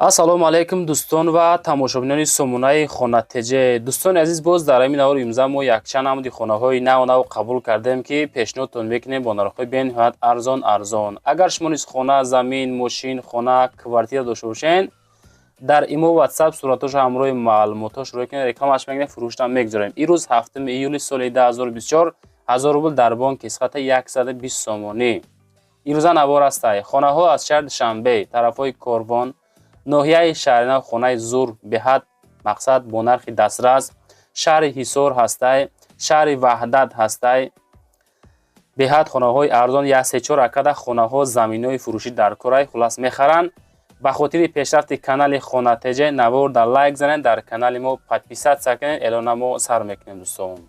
Ассалому алайкум, дӯстон ва тамошобинони сомонаи Хона ТЖ. Дӯстони азиз, боз дар ҳамин навор имрӯза мо якчанд намуди хонаҳои нав нав қабул кардем, ки пешниҳодтон мекунем бо нархҳои бениҳоят арзон арзон. Агар шумо низ хона, замин, мошин, хона, квартира дошта бошед, дар имо, WhatsApp суратҳоша ҳамроҳи маълумотҳош рӯй кунед, рекламаш мекунем, фурӯштам мегузорем. Ирӯз 7 июли соли 2024, 1000 рубл дар бонк исхата 120 сомонӣ. Ирӯза навор ҳастай. Хонаҳо аз шаҳри Душанбе, тарафҳои Корвон, ноҳияи Шаҳринав, хонаи зур беҳад, мақсад, бо нархи дастрас. Шаҳри Ҳисор ҳастай, шаҳри Ваҳдат ҳастай, беҳад хонаҳои арзон. Як се-чор акада хонаҳо, заминҳои фурӯшӣ дар корай, хулас мехаранд. Ба хотири пешрафти канали Хона ТЖ навор дар лайк занед, дар канали мо подписаться кунед. Эълона мо сар мекунем, дӯстон.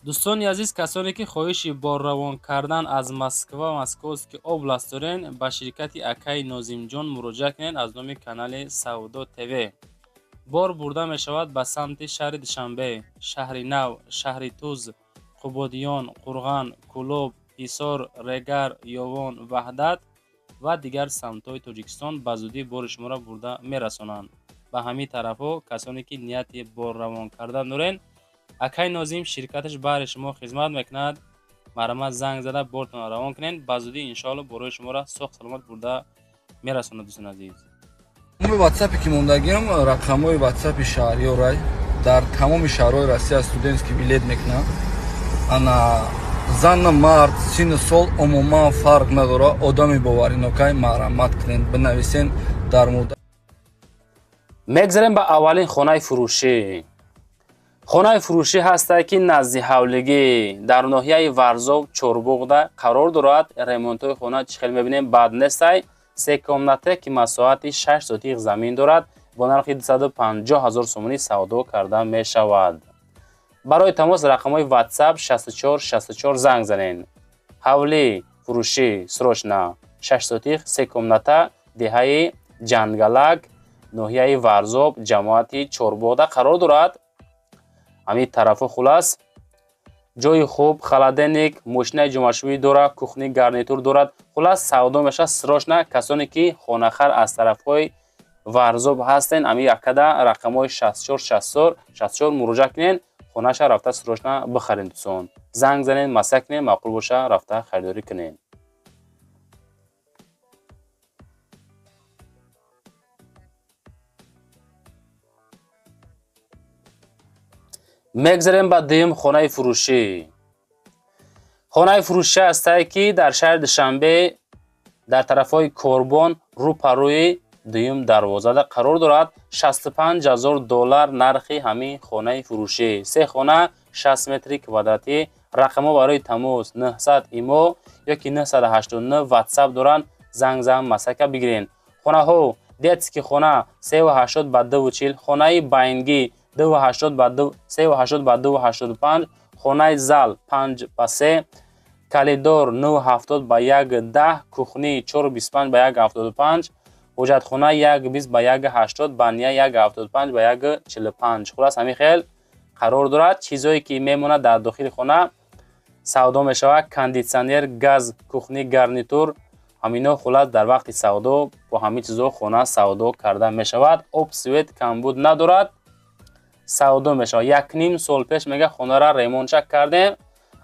Дӯстони азиз, касоне ки хоҳиши борравон кардан аз Москва, Московский область дорен, ба ширкати акаи Нозимҷон муроҷиат кунед. Аз номи канали Савдо ТВ бор бурда мешавад ба самти шаҳри Душанбе, Шаҳри Нав, Шаҳри Туз, Қубодиён, Қурған, Кӯлоб, Ҳисор, Регар, Ёвон, Ваҳдат ва дигар самтҳои Тоҷикистон. Ба зудӣ бори шуморо бурда мерасонанд ба ҳамин тарафҳо. Касоне ки нияти борравон кардан дорен, акай Нозим ширкаташ баҳри шумо хизмат мекунад. Марҳамат, занг зада бортонро равон кунед. Ба зудӣ, иншоалло, борои шуморо соғ саломат бурда мерасонад, дӯстони азиз. Ватсапе ки мондагиам, рақамҳои ватсапи шаҳриёрай, дар тамоми шаҳрҳои Россия студентский билет мекунад. Ана, зану мард, сину сол умуман фарқ надорад. Одами боваринокай, марҳамат кунед, бинависен дар муддат. Мегзарем ба аввалин хонаи фурӯшӣ. Хонаи фурӯшӣ ҳастае, ки назди ҳавлигӣ дар ноҳияи Варзоб, Чорбоғда қарор дорад. Ремонтҳои хона чӣ хел мебинем, бад нестай. Се комната, ки масоҳати 6 сотих замин дорад, бо нархи 250 ҳазор сомонӣ савдо карда мешавад. Барои тамос рақамҳои WhatsApp 64 64 занг занед. Ҳавлӣ фурӯшӣ срочно, 6 сотих, се комната, деҳаи Ҷангалак, ноҳияи Варзоб, ҷамоати Чорбоғда қарор дорад. Ҳамин тарафҳо, хулас, ҷои хуб, холодильник, мошинаи ҷомашӯӣ дорад, кухни гарнитур дорад. Хулас, савдо мешавад срочно. Касоне ки хонахар аз тарафҳои Варзоб ҳастен, ҳамин якада рақамҳои 64 64 64 муроҷиат кунед, хонаша рафта срочно бихаред. Дӯстон, занг занед, маслиҳат кунед, маъқул боша, рафта харидорӣ кунед. Мегзарем ба дуюм хонаи фурӯшӣ. Хонаи фурӯшӣ ҳастае, ки дар шаҳри Душанбе, дар тарафҳои Корбон, рӯпарӯи дуюм дарвозада қарор дорад. 65 ҳазор доллар нархи ҳамин хонаи фурӯшӣ. Се хона, 60 метри квадратӣ. Рақамҳо барои тамос 900 имо ёки 989 WhatsApp доранд. Занг зан, масака бигирен. Хонаҳо: детский хона 3,80 ба 2,40, хонаи байнгӣ 2,80 ба 3,80 ба 2,85, хонаи зал 5 ба 3, коридор 9,70 ба 1,10, кухни 4,25 ба 1,75, ҳоҷатхона 1,20 ба 1,80, баня 1,75 ба 1,45. Хулас, ҳамин хел қарор дорад. Чизое ки мемонад, дар дохили хона савдо мешавад: кондитсионер, газ, кухни гарнитур, ҳамино. Хулас, дар вақти савдо бо ҳамин чизо хона савдо карда мешавад. Об, свет камбуд надорад. Савдо мешавад. Якним сол пеш, мега, хонара ремонтша кардем.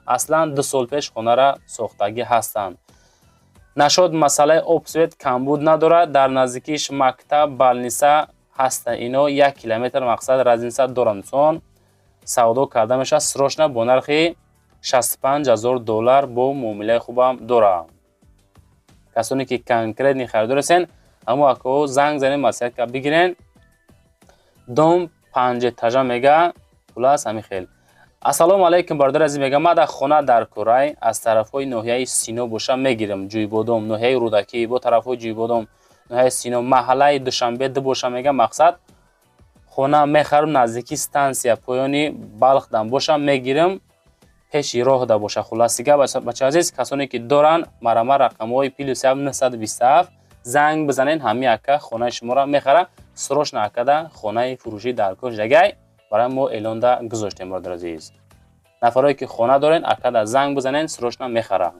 Аслан 2 сол пеш хонара сохтагӣ ҳастанд. Нашод, масъалаи об, свет камбуд надорад. Дар наздикиш мактаб, больница ҳаста, ино 1 километр, мақсад, разница доранд. Дӯстон, савдо карда мешавад срочно бо нархи 65 ҳазор доллар, бо муомилаи хубам дорад. Касоне ки конкретный харидор ҳастен, ҳамо акаҳо занг занед, маслиҳат бигирен. Дом панҷэтажа, мега. Хулас, ҳамин хел. Ассалому алайкум, бародари азиз, мега, ман дар хона дар Курай, аз тарафҳои ноҳияи Сино боша мегирам. Ҷӯйбодом, ноҳияи Рӯдакӣ, бо тарафҳои Ҷӯйбодом, ноҳияи Сино, маҳаллаи Душанбе ду боша, мега, мақсад, хона мехарам. Наздики стансия поёни Балхдам боша мегирам, пеши роҳда боша. Хуласига, бача азиз, касоне ки доранд, марама рақамҳои +7 927 занг бизанед. Ҳамин ака хонаи шуморо мехара срочно. Акада хонаи фурӯшӣ дар кор шудагай, барои мо эълонда гузоштем. Бародар азиз, нафарое ки хона дорен, акада занг бизанед, срочно мехара.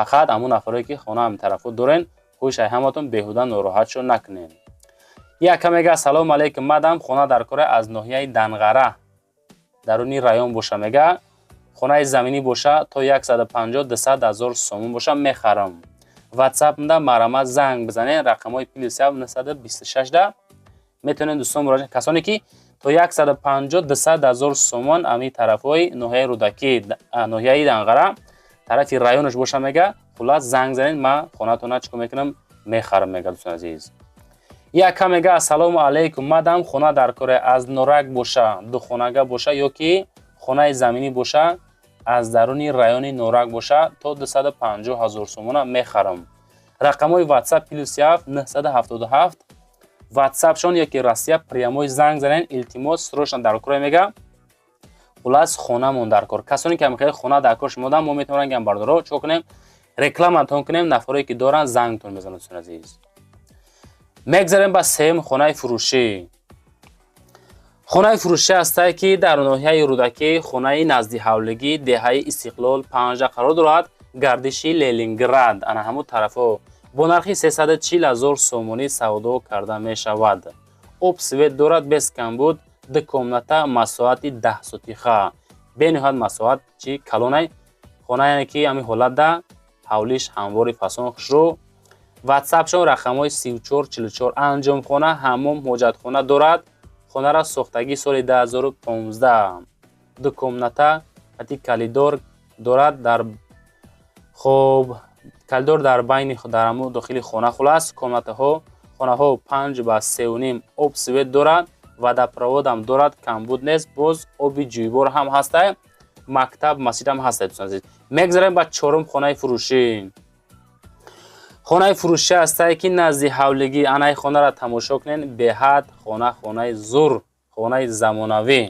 Фақат ҳамун нафарое ки хона ҳами тарафо дорен, хӯшай ҳаматон беҳуда нороҳат шо накунен. Яка мега: салому алейкум, мадам хона дар кора аз ноҳияи Данғара, даруни район боша. Мега, хонаи заминӣ боша, то 150-200 ҳазор сомон боша, мехарам. Ватсапмда марама занг бизанед, рақамҳои +926 да метавонед, дӯстон, муроҷиат. Касоне ки то 150-200 ҳазор сомон ами тарафҳои ноҳияи Рӯдакӣ, ноҳияи Данғара, тарафи районаш боша, мега, хуллас, занг занед, ман хонатона чикор мекунам, мехарам, мега, дӯстон азиз. Яка мега: ассалому алайкум, мадам хона дар коре аз Норак боша, духонага боша ё ки хонаи заминӣ боша, аз даруни райони Норак боша, то 250 ҳазор сомона мехарам. Рақамҳои WhatsApp +7 977, ватсапшон ё ки Россия прямой занг занен, илтимос, срочно дар кор, мега. Хуллас, хонамон дар кор. Касоне ки ҳамихел хона дар кор шумодан, мо метавонем гам бардоро чикор кунем, рекламатон кунем. Нафарое ки доранд, зангтон мезананд, дӯстони азиз. Мегзарем ба сеюм хонаи фурӯшӣ. Хонаи фурӯшӣ ҳастае, ки дар ноҳияи Рӯдакӣ, хонаи назди ҳавлигӣ, деҳаи Истиқлол 5 қарор дорад, гардиши Ленинград, ана ҳамун тарафҳо, бо нархи 340 ҳазор сомонӣ савдо карда мешавад. Об, свет дорад, без камбуд, ду комната, масоҳати 10 сотиха, бениҳоят масоҳат чи калонай хона, яъне ки ҳамин ҳолатда ҳавлиш ҳамвори, фасон хушрӯ. Ватсапшон рақамҳои 3444. Анҷомхона, ҳаммом, ҳоҷатхона дорад. Хонара сохтагӣ соли 2015, ду комната, ҳати коридор дорад, дар хоб коридор дар байни дар ҳамун дохили хона. Хулас, комнатаҳо, хонаҳо 5 ба 3,5, об, свет дорад, водопроводам дорад, камбуд нест, боз оби ҷӯйбор ҳам ҳастай, мактаб, масҷидам ҳастай, дӯстон азиз. Мегзарем ба чорум хонаи фурӯшӣ. Хонаи фурӯшӣ ҳастае, ки назди ҳавлигӣ. Анаи хонаро тамошо кунед, беҳад хона, хонаи зур, хонаи замонавӣ,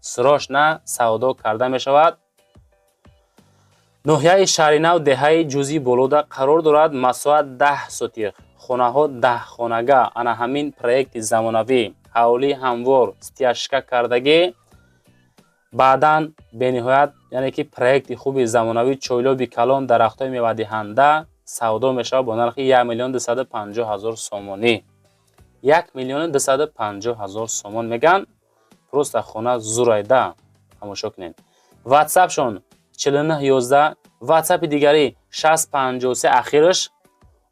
срочно савдо карда мешавад. Ноҳияи Шаҳринав, деҳаи Ҷузӣ Болода қарор дорад, масоҳат 10 сотих, хонаҳо даҳхонага. Ана ҳамин проекти замонавӣ, ҳавлии ҳамвор, стяжка кардагӣ, баъдан бениҳоят, яъне ки проекти хуби замонавӣ, чойлоби калон, дарахтҳои мевадиҳанда, савдо мешавад бо нархи 1 миллион 250 ҳазор сомонӣ. 1 миллиону 250 ҳазор сомон меган. Просто хона зурайда, тамошо кунед. Ватсапшон 4911, ватсапи дигарӣ 653 ахираш.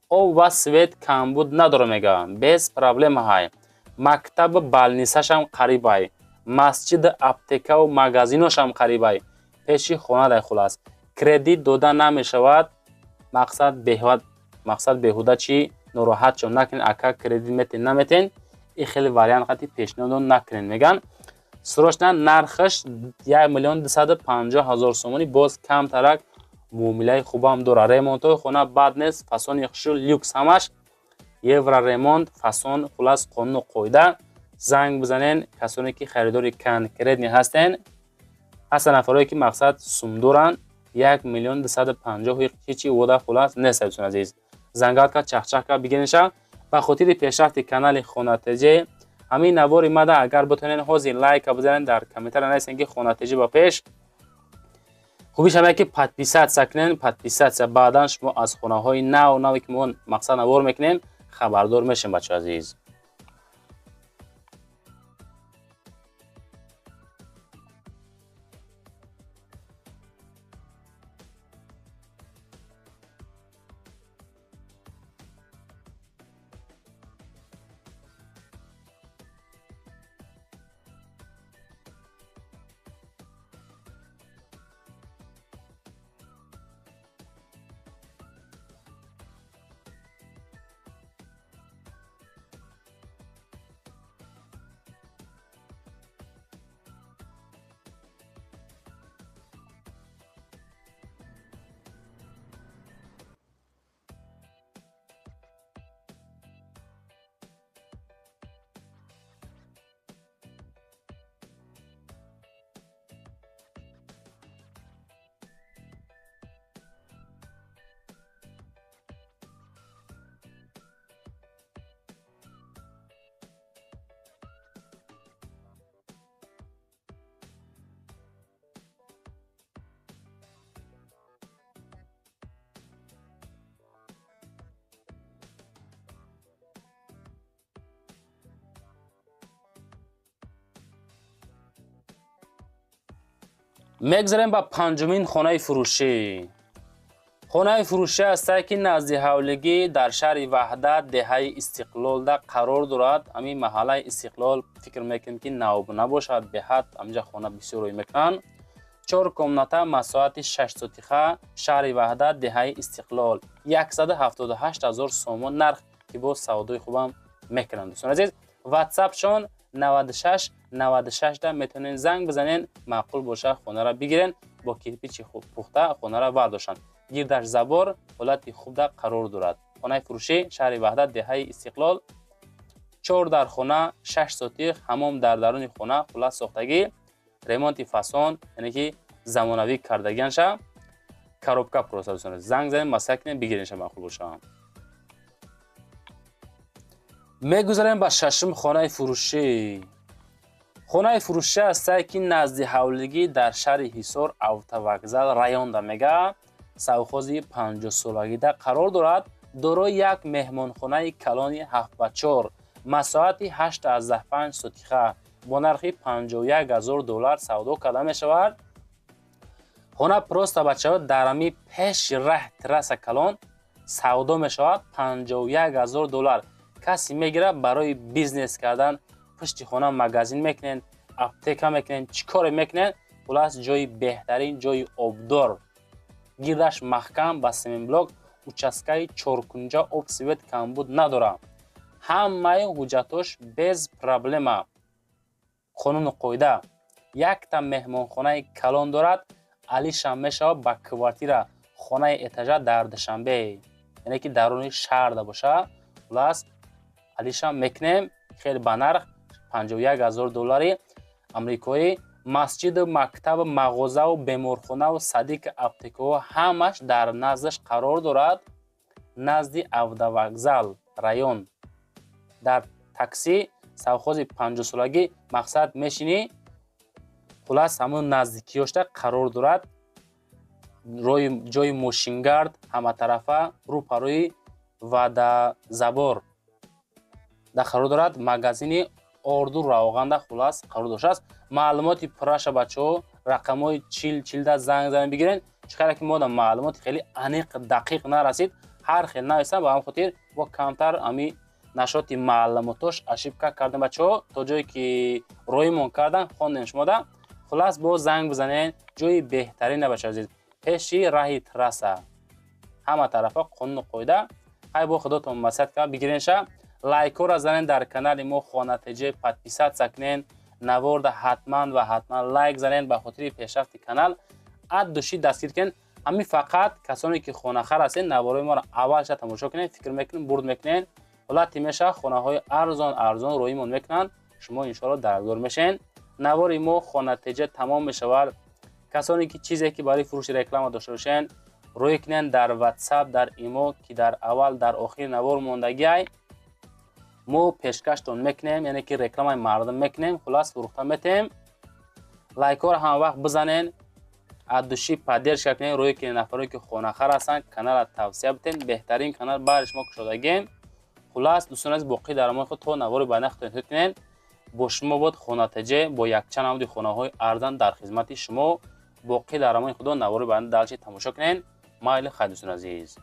Об ва свет камбуд надора, мега, без проблема ҳай. Мактаб, больницашам қарибай, масҷиду, аптекаву магазиношам қарибай, пеши хона дай. Хулас, кредит дода намешавад. Мақсад беҳуда чӣ нороҳат шо накунед, ака, кредит метен, наметен, и хеле вариант қати пешниҳодон накунед, меган. Срочно, нархаш 1 миллион 250 ҳазор сомонӣ, боз камтарак муомилаи хубам дорад. Ремонтҳои хона бад нест, фасони хушу люкс, ҳамаш евроремонт, фасон, хулас, қонуну қоида. Занг бизанен, касоне ки харидори конкретный ҳастен. Ҳастан нафарое ки, мақсад, сумдоранд, 1 миллион 250 ҳечи вода, хулас, нест, дӯстони азиз. Зангатка чахчах ка бигиренша. Ба хотири пешрафти канали Хонатж ҳамин навори мада агар битонен, ҳозир лайка бизанен, дар комментария нависен, ки Хонатж ба пеш. Хубиш ҳаме ки подписаться кунен, подписаться. Баъдан шумо аз хонаҳои нав наве ки мо, мақсад, навор мекунем, хабардор мешем, бачаҳо азиз. Мегзарем ба панҷумин хонаи фурӯшӣ. Хонаи фурӯшӣ ҳастае, ки назди ҳавлигӣ дар шаҳри Ваҳдат, деҳаи Истиқлолда қарор дорад. Ҳамин маҳаллаи Истиқлол фикр мекунем, ки нав набошад, беҳад ҳаминҷа хона бисёр рӯй мекунанд. 4 комната, масоҳати 6 сотиха, шаҳри Ваҳдат, деҳаи Истиқлол, 178 000 сомон нарх, ки боз савдои хубам мекунанд. Дӯстони азиз, ватсапшон 96 96 да метавонед занг бизанед, маъқул боша хонара бигирен, бо кирпичи хуб пухта хонара бардошанд. Гирдаш забор, ҳолати хубда қарор дорад. Хонаи фурӯшӣ, шаҳри Ваҳдат, деҳаи Истиқлол, 4 дар хона, 6 сотих, ҳамом дар даруни хона, хулас сохтагӣ, ремонти фасон, яъне ки замонавӣ кардагианша, коробка просто. Дӯстон, занг занед, маслиҳат кунед, бигиренша маъқул боша. Мегузарем ба шашум хонаи фурӯшӣ. Хонаи фурӯшӣ ҳастае, ки назди ҳавлигӣ дар шаҳри Ҳисор, автовокзал районда мега, совхози 50-солагида қарор дорад. Дорои як меҳмонхонаи калони 7 ба 4, масоҳати 8,5 сотиха, бо нархи 51 000 доллар савдо карда мешавад. Хона просто, бачаҳо, дар ҳами пеши раҳ, трасса калон савдо мешавад, 51 000 доллар. Касе мегирад барои бизнес кардан, пушти хона магазин мекунен, аптека мекунен, чӣ коре мекунен. Хулас, ҷои беҳтарин, ҷои обдор, гирдаш маҳкам ба семенблок, участкаи чоркунҷа, об, свет камбуд надорад, ҳамаи ҳуҷҷатош без проблема, қонуну қоида. Якта меҳмонхонаи калон дорад, алишам мешавад ба квартира, хонаи этажа дар Душанбе, яъне ки даруни шаҳрда боша. Хулас, алишам мекунем хеле ба нарх 51 000 доллари амрикоӣ. Масҷиду мактабу мағозаву беморхонаву садик, аптекаҳо ҳамаш дар наздаш қарор дорад. Назди автовокзал район, дар такси совхози 50-солагӣ мақсад мешинӣ, хулас, ҳамон наздикиёшда қарор дорад. Ҷои мошингард ҳаматарафа, рӯпарӯи вадазабор да қарор дорад, магазини орду равғанда, хулас, қарор доштааст. Маълумоти пурраша, бачаҳо, рақамҳои чил чилда занг занед, бигирен. Чӣ қадар ки мода маълумоти хеле аниқ, дақиқ нарасид, ҳар хел нависам, ба ҳамин хотир бо камтар ами нашоти маълумотош ошибка кардем, бачаҳо. То ҷое ки роимон кардан, хондем шумода. Хулас, боз занг бизанед. Ҷои беҳтарина, бача азиз, пеши раҳи трасса, ҳама тарафа қонуну қоида. Хай, бо худотон маслиҳат кард, бигиренша. Лайкҳоро занед, дар канали мо Хона ТЖ подписаться кунед, наворда ҳатман ва ҳатман лайк занед, ба хотири пешрафти канал от души дастгир кунед. Ҳамин фақат касоне ки хонахар ҳастед, наворои моро аввалша тамошо кунед, фикр мекунед, бурд мекунед. Ҳолате мешавад, хонаҳои арзон арзон роимон мекунанд, шумо иншоалло даркдор мешавед. Навори мо Хона ТЖ тамом мешавад. Касоне ки чизе ки барои фурӯши, реклама дошта бошанд, рӯй кунед дар Ватсап, дар Имо, ки дар аввал, дар охири навор мондагиай, мо пешкаштон мекунем, яъне ки рекламаи мардум мекунем, хулас, фурӯхта метем. Лайкҳоро ҳамавақт бизанен, от души поддержка кунед, рӯе ки нафаре ки хонахар ҳастанд, каналро тавсия битен, беҳтарин канал баҳри шумо кушодагем. Хулас, дӯстони азиз, боқӣ даромои худ то навори баъдна худтон кунед. Бо шумо буд Хона ТЖ бо якчанд намуди хонаҳои арзан дар хизмати шумо. Боқӣ даромои худо, навори баъдна дальше тамошо кунед. Майли, хайр, дӯстони азиз.